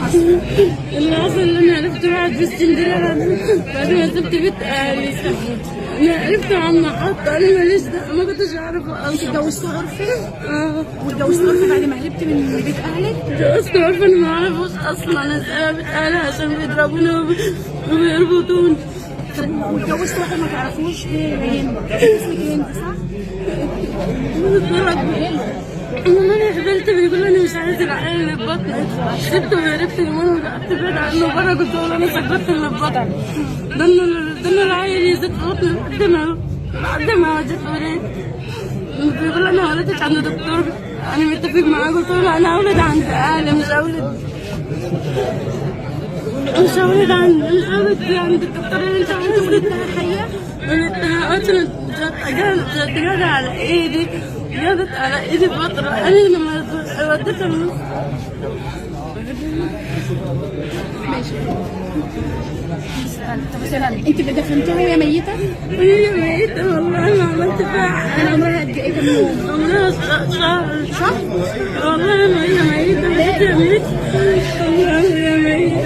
حصل؟ اللي حصل ان انا عرفت واحد في اسكندرية بعد ما سبت بيت اهلي. انا عرفته على المحطة، انا ماليش دعوة، ما كنتش اعرفه انت اصلا. اتجوزتي عرفي؟ اه. واتجوزتي عرفي بعد ما هربتي من بيت اهلك؟ اتجوزت عارفه انا ما اعرفوش اصلا، انا سايبه بيت اهلي عشان بيضربوني وبيربطوني. طب واتجوزتي واحد ما تعرفوش ليه يا هند؟ اسمك هند صح؟ بتضرب. انا حبلت، بيقول انا مش عايز العيال اللي في بطني. سبته وهربت يومين وقعدت بعيد عنه بره، كنت اقول انا سكرت اللي في بطني. ضل العيل يزيد في بطني لحد ما جيت ولدت. بيقول انا ولدت عند دكتور انا متفق معاه، قلت له انا اولد عند اهلي، مش هولد عند الدكتور اللي انت عايزه. ولدتها حيه؟ ولدتها اصلا جت على ايدي، جابت على ايدي فترة. انا لما وديتها ماشي. طب استنى، انت دفنتيها وهي ميته؟ وهي ميتة، والله ما عملت فيها كان حاجة. عمرها قد ايه؟ كام يوم؟ عمرها شهر. شهر؟ والله ما هي ميتة، ميتة ميتة، والله ما هي ميتة.